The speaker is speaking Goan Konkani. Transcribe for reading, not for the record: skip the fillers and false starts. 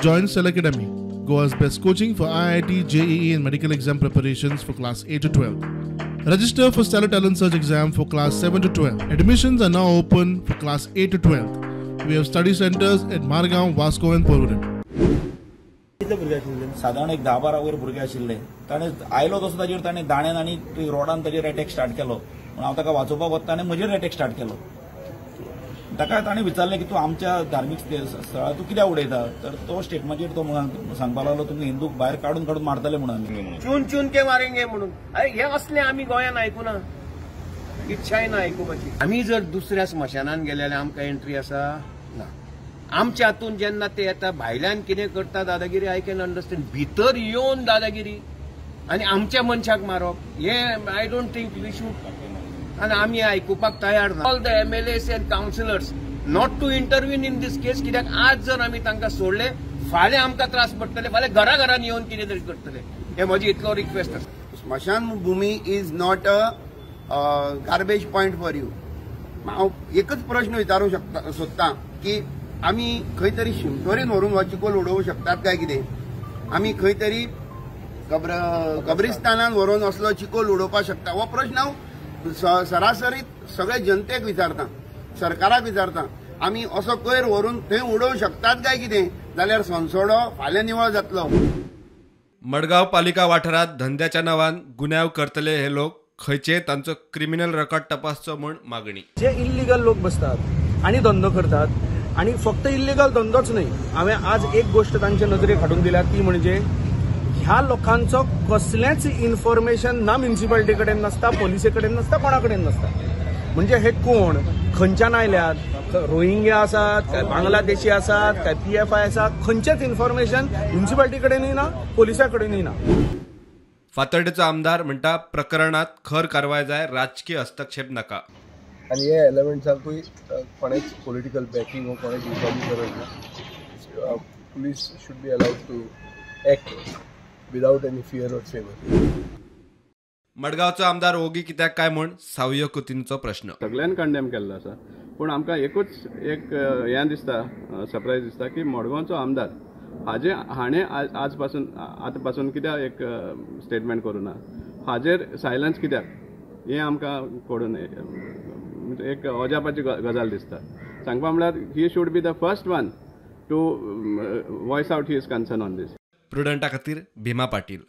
Join Stellar Academy, Goa's best coaching for IIT, JEE and medical exam preparations for class 8 to 12. Register for Stellar Talent Search exam for class 7 to 12. Admissions are now open for class 8 to 12. We have study centers at Margao, Vasco and Porvorim. कितले भुरगे आशिल्ले? सादारण एक 10-12 वयर भुरगे आशिल्ले. ताणें आयलो तसो ताजेर ताणें दाण्यान आनी रोडान ताजेर अटॅक स्टार्ट केलो. म्हणून हांव ताका वाचोवपाक वता आनी म्हजेर अटॅक स्टार्ट केलो. ताका ताणें विचारलें की तूं आमच्या धार्मीक स्थळार तूं कित्याक उडयता, तर तो स्टेटमेंटाचेर तो सांगपाक लागलो तुमकां हिंदूक भायर काडून काडून मारतले म्हणून, आमी चून चून के मारेंगे म्हणून. अरे हे असले आमी गोंयान आयकुना, इच्छाय ना आयकुपाची. आमी जर दुसऱ्या स्मशानान गेले जाल्यार आमकां एंट्री आसा ना. आमच्या हातून जेन्ना ते येता भायल्यान कितें करता दादागिरी, I can understand. भितर येवन दादागिरी आनी आमच्या मनशाक मारप हे I don't think we should, आनी आमी आयकुपाक तयार ना. All the MLAs and councillors not to intervene in this case, कित्याक आज जर आमी तांकां सोडले फाल्यां आमकां त्रास पडटले, फाल्यां घरा घरान येवन कितें तरी करतले. हे म्हजी इतलो रिक्वेस्ट आसा. स्मशान भूमी is not a garbage point for you. हांव एकच प्रश्न विचारूंक शकता सोदता की आमी खंय तरी शिमतोरेन व्हरून हो चिकोल उडोवंक शकतात काय कितें? आमी खंय तरी कब्रिस्तानान व्हरून असलो चिकोल उडोवपाक शकता? हो प्रश्न हांव सरासरी सगळे जनतेक विचारता, सरकाराक विचारता. आमी असो कोयर व्हरून थंय उडोवंक शकतात काय कितें? जाल्यार सोनसोडो फाल्यां निवळ जातलो. मडगांव पालिका वाठारांत धंद्याच्या नांवान गुन्यांव करतले हे लोक खंयचे, तांचो क्रिमिनल रेकॉर्ड तपासचो म्हूण मागणी. जे इल्लिगल लोक बसतात आनी धंदो करतात, आनी फक्त इल्लिगल धंदोच न्हय, हांवें आज एक गोश्ट तांचे नजरेक हाडून दिल्या ती म्हणजे ह्या लोकांचो कसलेंच इन्फॉर्मेशन ना म्युनिसिपालिटी कडेन नासता, पोलिसे कडेन नासता, कोणा कडेन नासता. म्हणजे हे कोण खंयच्यान आयल्यात, रोहिंग्या आसात काय बांगलादेशी आसात काय PFI आसा, खंयचेच इन्फॉर्मेशन म्युनिसिपालिटी कडेनूय ना, पोलिसा कडेनूय ना. फातर्डेचो आमदार म्हणटा प्रकरणात खर कारवाय जाय, राजकीय हस्तक्षेप नाका. आनी हे एलिमेंट्सांकूय कोणेच पॉलिटिकल बॅकिंग वा कोणेच दिवपाची गरज ना. Police should be allowed to act without any fear or favour. मडगांवचो आमदार ओगी कित्याक काय म्हूण सावयो कुतींचो प्रश्न. सगळ्यान कंडेम केल्लो आसा, पूण आमकां एकूच एक हें दिसता, सरप्रायज दिसता की मडगांवचो आमदार हाजे हाणें आज पासून आतां पासून कित्याक एक स्टेटमेंट करूं ना, हाजेर सायलन्स कित्याक, हें आमकां कळून एक अजापाची गजाल दिसता. सांगपा म्हळ्यार he should be the first one to voice out his concern on this. प्रुडंटा खातीर भीमा पाटील.